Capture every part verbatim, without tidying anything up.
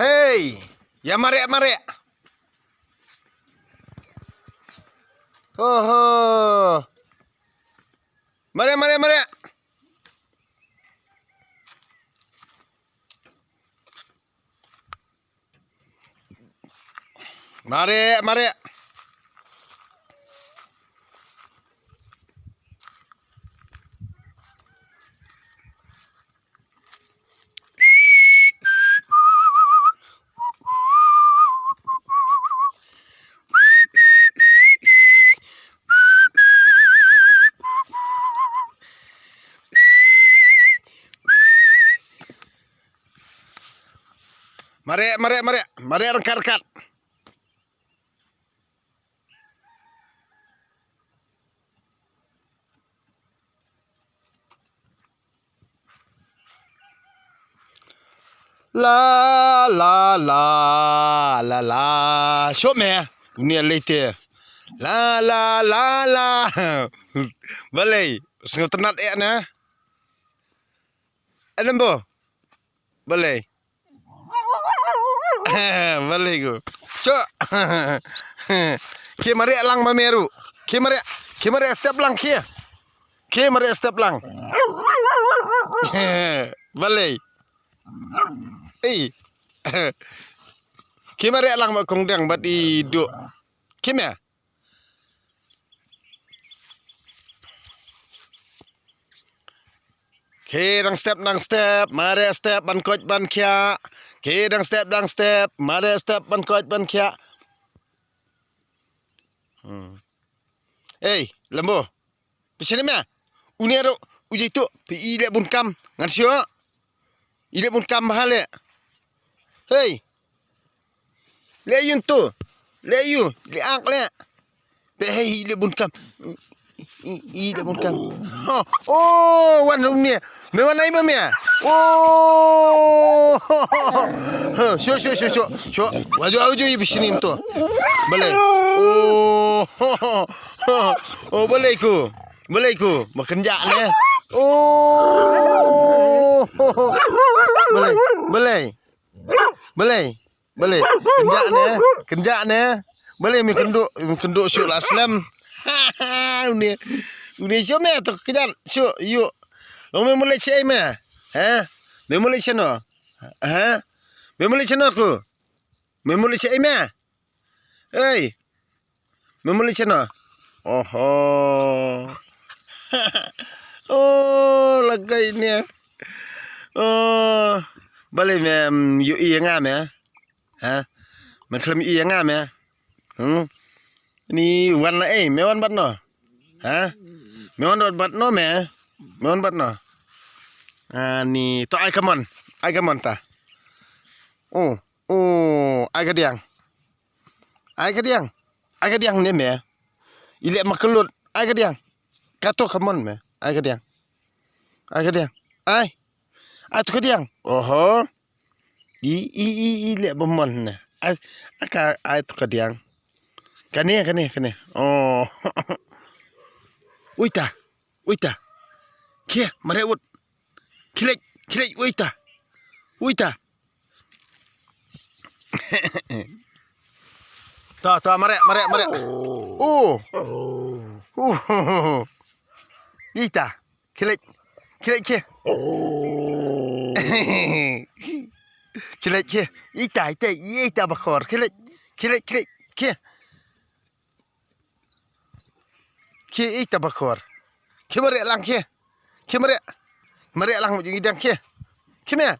Hey, ïa mareh, mareh. Ho ho. Mareh, mareh, mareh. Mareh, mareh. Mareh, mareh, mareh. Mareh ryngkat-ryngkat. La la la la la. Shuh me. Une lei te. La la la la. Balei? Sngewtynnat eh ne. Alam bo. Balei? Balei ko. Shuh. Khie mareh lang ma me ruh. Khie mareh. Khie mareh step lang khie. Khie mareh step lang. Balei? Ei. Khie mareh lang ma kong dang bad i duh. Khie me. Khie dang step dang step, mareh step ban koit ban khiah. Khie dang step dang step, mareh step ban koit ban khiah. Hmm. Ei, Lambo. Phi shane me. Une ruh u jai tu, phi i leh bun kam. Ngan shu. I leh bun kam bha leh. Hei. Leh yun tu. Leh yu. Leh ak leh. Te hei i leh bun kam. I, i leh bun kam. Oh, oh, wan ruh ne. Me wan ai ba me. Oh. Shu, shu, shu, shu. Shu. Waju, waju i bishini tu. Balei. Oh. Oh, balei ku. Balei ku, ma kynjah ne. Oh. Balei, balei. Balei, balei. Kynjah ne, kynjah ne. Balei me kynduh, me kynduh shu la slem. Une, une shu me tu kynjah shu yu. Long me mulai shi me. Ha? Me mulai shi no. Ha? Me mulai shi no ku. Me mulai shi me. Ei. Me mulai shi no. Oho. Oh, lagai ne. Oh. Balei me, mm, yu i nga me. Ha? Me khlem i nga me. Hmm. Ni wan la ei, me wan bad no. Ha? Me wan bad no me. Me wan bad no. Ah, ni to ai kamon. Ai kamon ta. Oh, oh, ai kadiang. Ai kadiang. Ai kadiang ne me. I leh ma kyllut. Ai kadiang. Kato kamon me. Ai kadiang. Ai kadiang. Ai. Ai tu kadiang. Oho. I, i, i, i leh ba mon ne. Ai, ai ka, ai tu kadiang. Kane, kane, kane. Oh. Uita. Uita. Khie, mareh wut. Khie leit, khie leit, uita. Uita. To, to, mareh, mareh, mareh. Oh. Oh. Ita. Khie leit. Khie leit khie. Khie leit khie. Ita, ita, ita bakor. Khie leit. Khie leit, khie leit. Khie. Khie ita bakor. Khie mareh lang khie. Khie mareh. Mareh lang mujung idang khie. Khie me.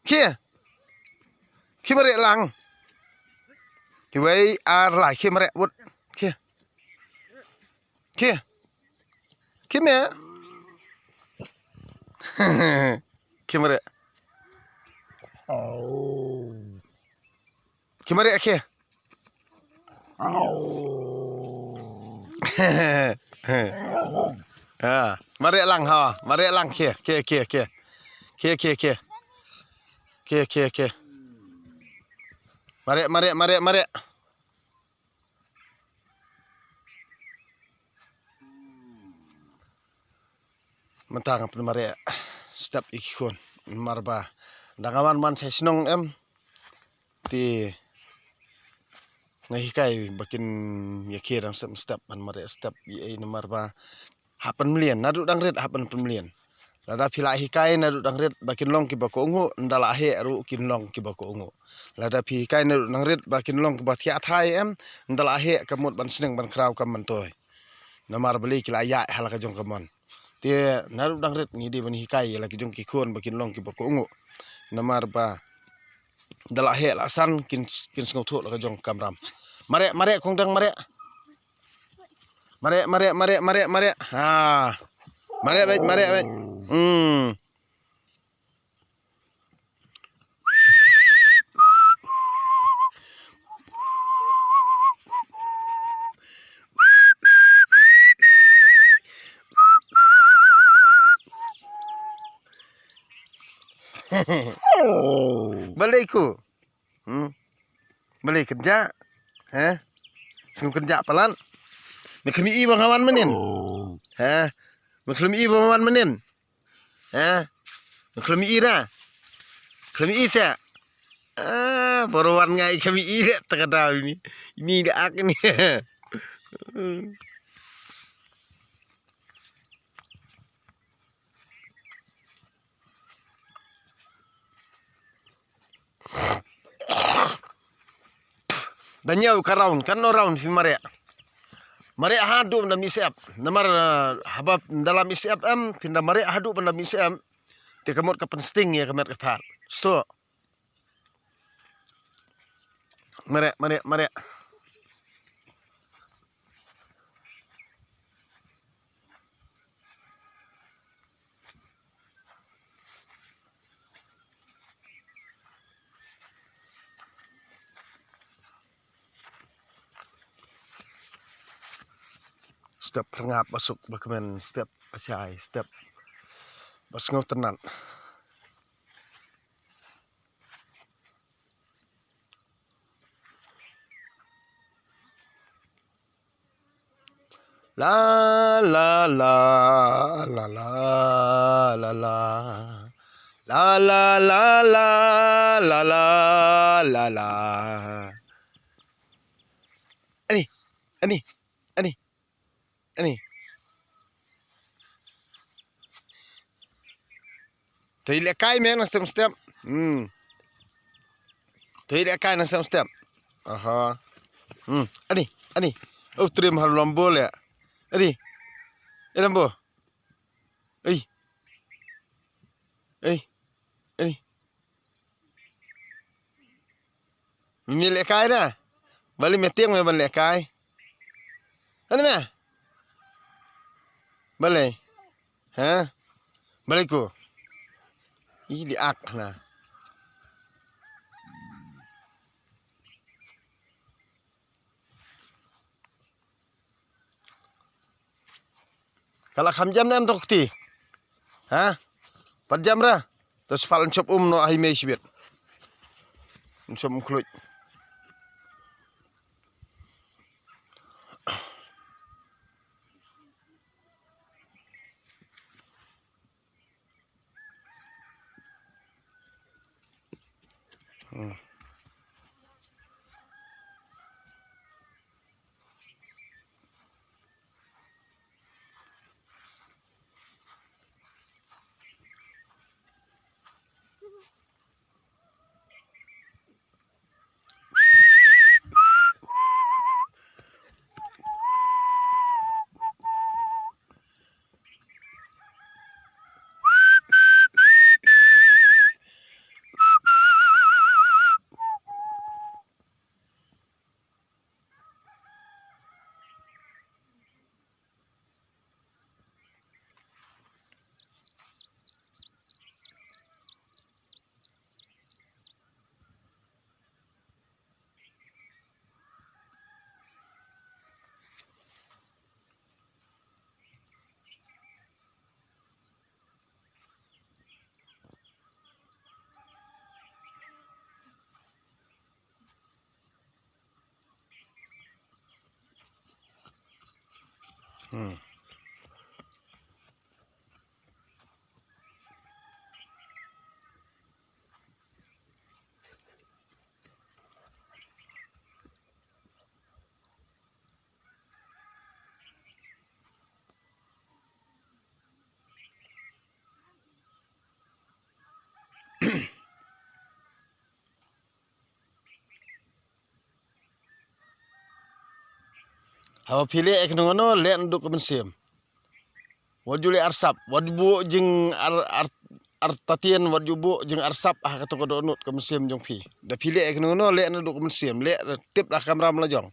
Khie. Khie mareh lang. Khie wei ar lai khie mareh wut. Khie. Khie. Khie me. Khie mareh. Khie mareh khie. Ah, mareh lang ha, mareh lang khie, khie, khie, khie. Khie, khie, khie. Khie, khie, khie. Mareh, mareh, mareh, mareh. Mynta nga pynmareh step ïa ki khun. Namar ba dang wan man sa shnong em. Te nga hikai ba kin ïa khie dang step step ban mareh step ïa ei namar ba hap ban mlien naduh dang rit hap ban pynmlien. Lada phi la hikai naduh dang rit ba kin long kiba kohnguh, nda la heh ruh kin long kiba kohnguh. Lada phi hikai naduh dang rit ba kin long kiba thiah thai em, nda la heh ka mut ban sneng ban khraw kam ban toi. Namar balei ki la ïaid ha la ka jong ka mon. Te naduh dang rit ngi dei ban hikai ïa la ki jong ki khun ba kin long kiba kohnguh. Namar ba da la heh la san kin kin sngewthuh la ka jong ka kamram. Mareh mareh kong dang mareh. Mareh mareh mareh mareh mareh. Ha. Mareh beit mareh beit. Hmm. Balei ku. Hmm. Balei kynjah. He. Sngewkynjah palat. Me khlem i ba nga wan mynnin. He. Me khlem i ba nga wan mynnin. Ha? Khlem i ra. Khlem i sa. Ah, baroh wan ngai khlem i de ta ka daw ini. Ini de ak ini. Da ñiew ka round, kan no round phi mareh. Mareh haduh ban da mih syep. Namar, eh, haba da la mih syep em, phin da mareh haduh ban da mih syep. Te ka mut ka pynsting ïa ka met ka phad. Sto. Mareh, mareh, mareh. Step pyrngap ba suk ba kmen, step ba shai, step ba sngewtynnat. La, la, la, la, la, la, la. La, la, la, la, la, la, la, la. Ani, ani, ani, ani. Te lehkai me nang step step. Hmm. Te lehkai nang step step. Aha. Hmm. Ani, ani. Oh, trim hal lombo le. Ani. Eh, lombo. Ei. Ei. Ani. Me lehkai da. Balei me tieng me ban lehkai. Ani me. Balei. Ha? Balei ko. Ih, li ak na. Ka la kham jam ne em to kti. Ha? Pat jam ra. To spat yn chop um noh ha i mei shibit. Yn chop um khluit. Hmm. Hmm. Haba phi leh ïa kano kano, leh naduh ka mynsiem. Wat ju leh arsap, wat ju buh jing ar, ar, artatien, wat ju buh jing arsap ha kato ka dohnud ka mynsiem jong phi. Da phi leh ïa kano kano, leh naduh ka mynsiem, leh tip da ka kamram la jong.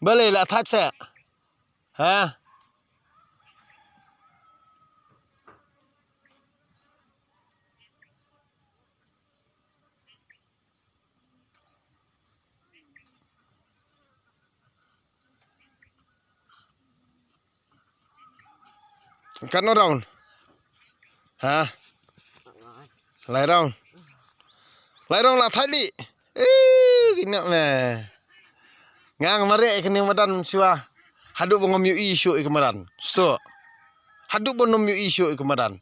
Balei la thait seh? Ha? Katno round? Ha? Lai round. Lai round la thait dih. Eh, kine me. Nga nga mareh ïa kane madan shuwa. Haduh ba ngam ïohi shuh ïa ka madan. Shuh. Haduh ba ngam ïohi shuh ïa ka madan.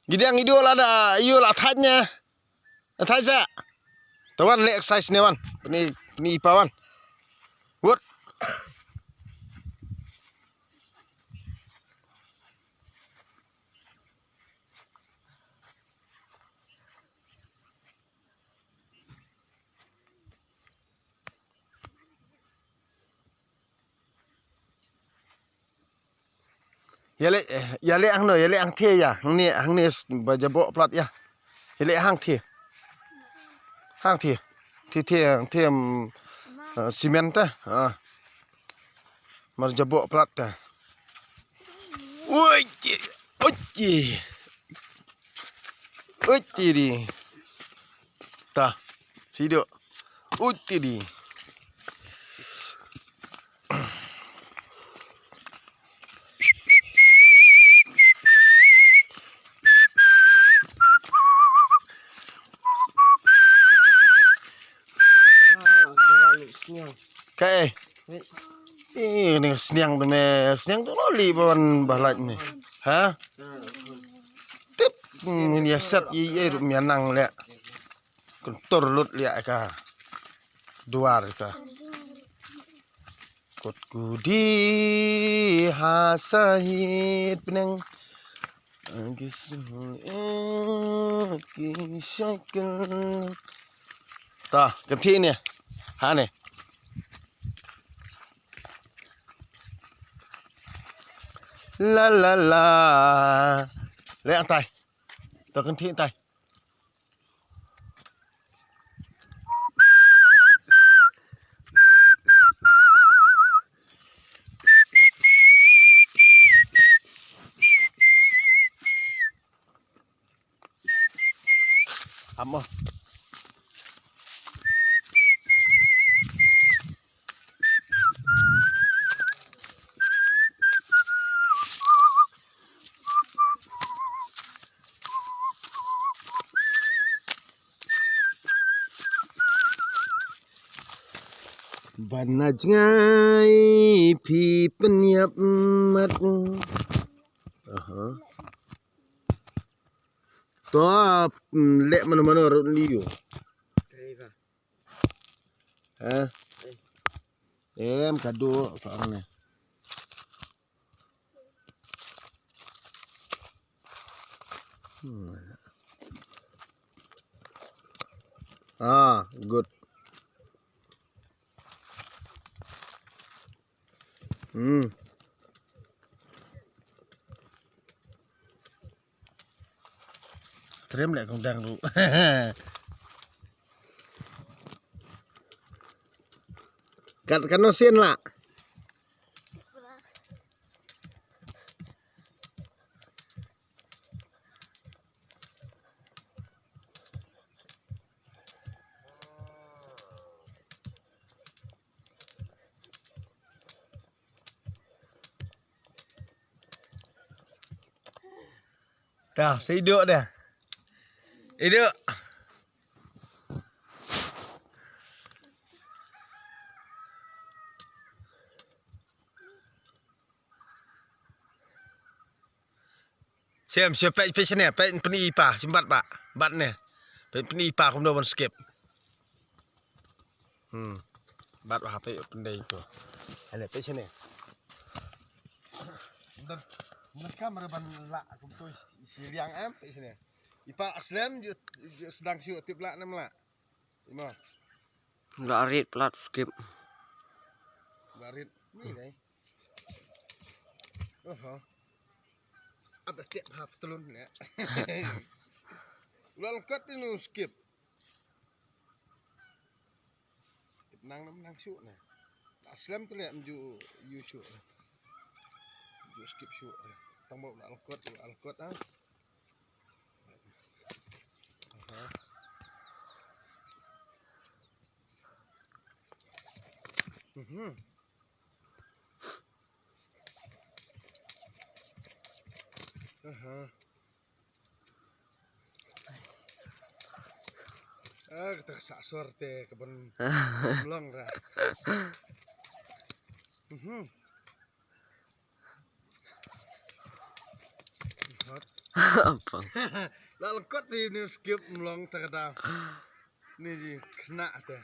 Ki dang idu lada ïoh la thait ne. La thait sa. Te wan leh exercise ne wan. Pynï, pynï i pa wan. Wut. Ïaleh, ïaleh hangno, ïaleh hangthie ïa. Hangne, hangne ba jaboh plat ïa. Ïaleh hangthie. Hangthie. Thie, thie, hangthie, em, eh, cement te. Ah. Mar jaboh plat te. Oi, oi. Oi, tiri. Ta. Sido. Oi, tiri. Kaei? Eh, ni sniang tu me, sniang tu loli ban bahlaj me. Ha? Tip, hmm, ni set i, i ruh me nang leh. Kuntur lut leh ka. Duar ka. Kot kudi ha sahit peneng. Ki shakal. Ta, kynthih ne. Ha ne. La la la. Leh hangtai. Ta kynthih hangtai. Amo. Ban na jngai phi pynïap mat. Aha. To, mm, leh mano mano rut liu. Ha? Em, kadu, ka ong ne. Hmm. Ah, good. Hmm. Trem leh kong dang ruh. Kat kano sien lah. Dah, sa iduh dah. Iduh. Tem, shu peit, peit shane, peit pyni i pa, shim bat ba. Bat ne. Peit pyni i pa kumno ban skip. Hmm. Bat ba peit pyndei tu. Hale, peit shane. Ndan, ndan kamera ban la kumto shi liang em, peit shane. I pa slem, ju, ju sdang shu tip la nem la. Ima. La rit plat skip. La rit. Ni dai. Oho. Ab da klep ha patlun ne. Lal kat ni skip. Nang nam nang shu ne. Aslem tu le mju yu shu. Ju skip shu. Tang bok na alkot, alkot ah. Aha. Mhm. Aha. Ah, kita sa suerte ke ben long ra. Mhm. Hot. Apa? La lengkot ni, ni skip mlong ta ka da. Ni ji kena te.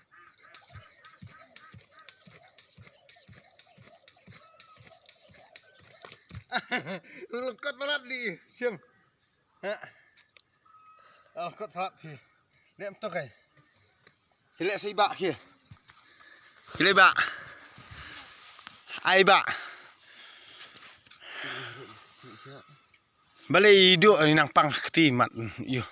Lengkot balat ni, sim. Ha. Lengkot balat pi. Ni em to kai. Hilek sa i ba ki. Hilek ba. Ai ba. Balei i duk ni nang pang kti mat. Yu.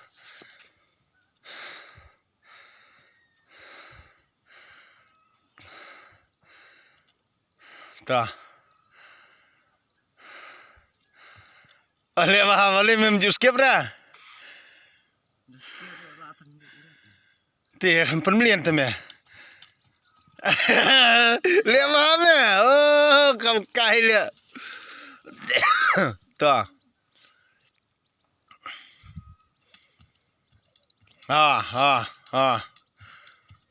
Ta. Ole ma, ole mem ju skip ra. Te pynmlien te me. Le ma me. Oh, kam kai le. Ta. Ah, ah, ah.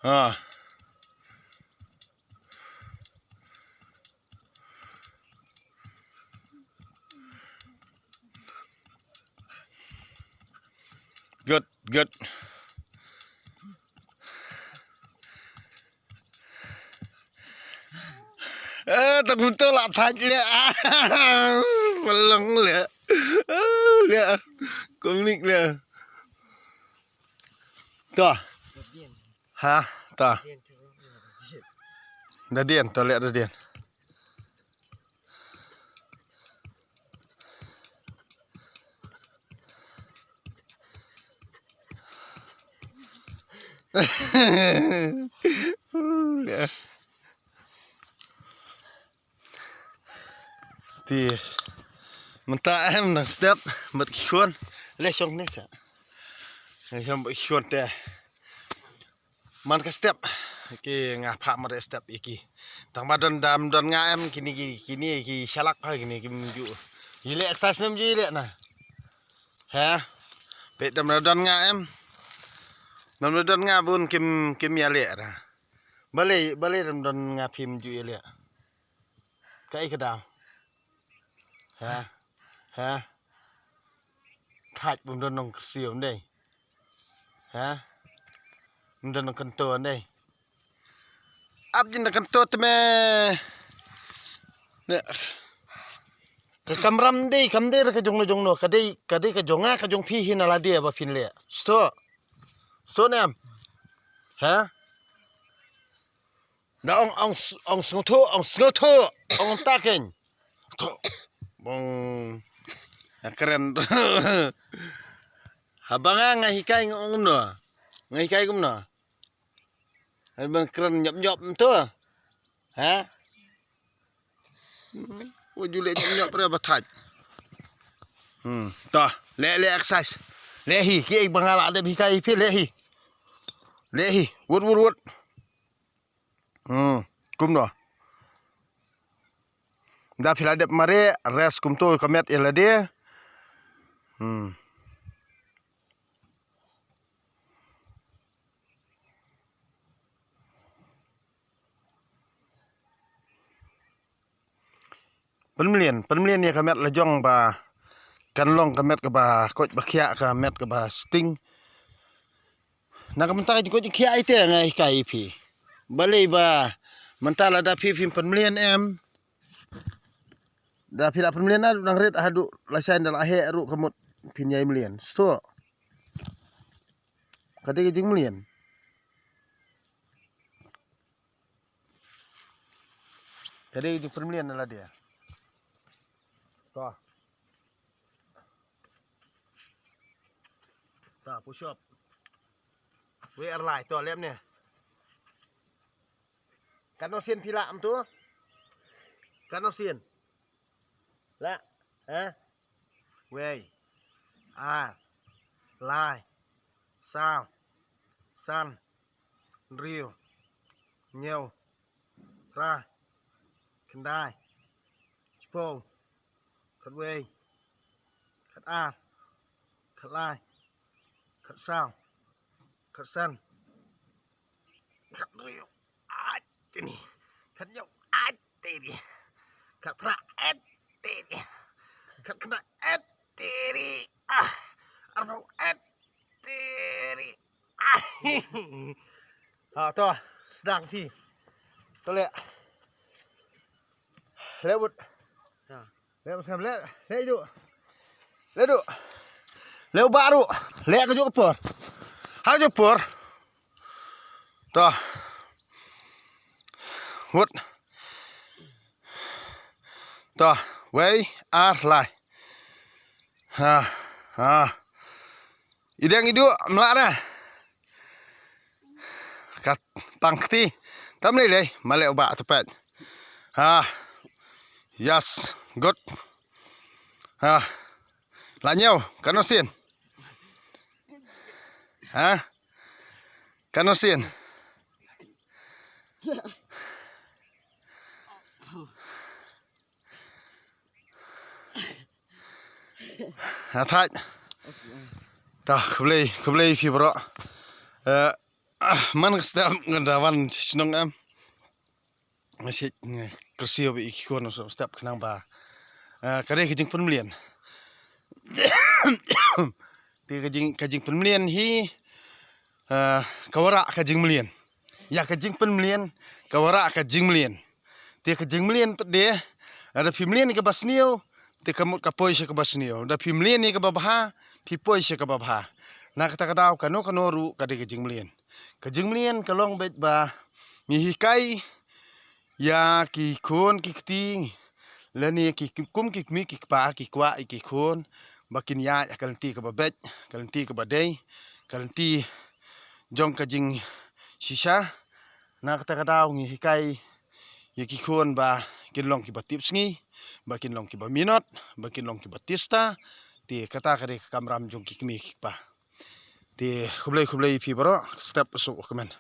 Ah. Good, good. Eh, tak betul lah, thaj le. Pelong le. Ah, le. Komik le. To. Ha, to. Da dien, to le da dien. Te mynta em nang step bad ki khun. Le shong ne sa. Le shong bad ki khun te. Man ka step ki nga pha mar step ïa ki. Tang ba don dam don nga em kini ki, kini ki shalak ha kini ki mju. Ïa le exercise nem ju ïa le na. Ha? Peit dam don nga em. Dam don nga bun kim, kim ïa le ra. Balei, balei dam don nga phim ju ïa le. Kaei ka daw? Ha? Ha? Thaj bym don nong kyrsiew ym dei. Ha? Ym don nong kynto ym dei. Ap jin da kynto te me. Ne. Ka kamram dei, kam dei ka jong no jong no, ka dei, ka dei ka jong nga, ka jong phi hi na lade ba phin leh. Sto. Sto ne em. Ha? Da ong, ong, ong sngewthuh, ong sngewthuh, ong ta keiñ. Bong. Nga kren. Haba nga, nga hikai nga ong kumno. Nga hikai kumno. Haba nga kren nyop nyop to. Ha? Wa ju leh nyop nyop re ba thaj. Hmm, to, leh, leh exercise. Leh hi, ki ba nga la dep hikai phi leh hi. Leh hi, wut, wut, wut. Hmm, kumno. Da phi la dep mareh, rest kumto ka met ïa lade. Hmm. Pynmlien, pynmlien ïa ka met la jong ba Kan long ka met kaba koit ba khiah, ka met kaba sting. Na ka mynta ka jingkoit jingkhiah ite nga hikai ïa phi. Balei ba mynta lada phi phim pynmlien em. Da phi la pynmlien na dang rit haduh la shaiñ da la heh ruh ka mut phin ïai mlien. Sto. Ka dei ka jingmlien. Ka dei ka jingpynmlien na la dia. To. Ta push up. Wei ar lai to lem ne. Kan no sien phi la am tu. Kan no sien. La. Ha. Wei. Ar. Lai. Saw. San. Hynriew. Hynñiew. Phra. Khyndai. Shiphew. Khatwei. Khatar. Khatlai. Khatsaw. Khatsan. Khathynriew. Ai tini. Khathynñiew. Ai tini. Khatphra. Ai tini. Khatkhyndai. Ai tini. Ah. Arphew. Ai tini. Ah. Ha to. Sdang phi. To leh. Leh bud. Leh bud skhem leh. Leh idu. Leh du. Leh u bah ruh. Leh ka juk ka por. Ha ka juk ka por. To. Wut. To. Wei ar lai. Ha. Ha. Ideng idu mlak na. Kat pang kti. Tam lei lei. Maleh u bah tepet. Ha. Yes. Good. Ha. La ñiew. Kan no sien. Ha. Kan no sien. Ha thait. Ta khublei khublei phi bro. Eh, ah, man ka step nga da wan shnong em. Nga shet nga kyrsiw ba i ki khun step khnang ba. Eh, ka dei ka jingpynmlien. Te ka jing ka jingpynmlien hi, eh, ka warah ka jingmlien. Ïa ka jingpynmlien ka warah ka jingmlien. Te ka jingmlien pat de, lada phi mlien ïa kaba sniew, te ka mut ka poi sha kaba sniew. Da phi mlien ïa kaba bha, phi poi sha kaba bha. Na kata ka daw kano kano ruh ka dei ka jingmlien. Ka jingmlien ka long beit ba ngi hikai ïa ki khun ki kti lane ki kum ki kmie ki kpa ki kwah ïa ki khun ba kin ïaid ha ka lynti kaba beit, ka lynti kaba dei, ka lynti jong ka jingshisha. Na kata ka daw ngi hikai ïa ki khun ba kin long kiba tipsngi, ba kin long kiba minot, ba kin long kiba tista. Te kata ka dei ka kamram jong ki kmie ki kpa. Te khublei khublei phi baroh, step suk kmen.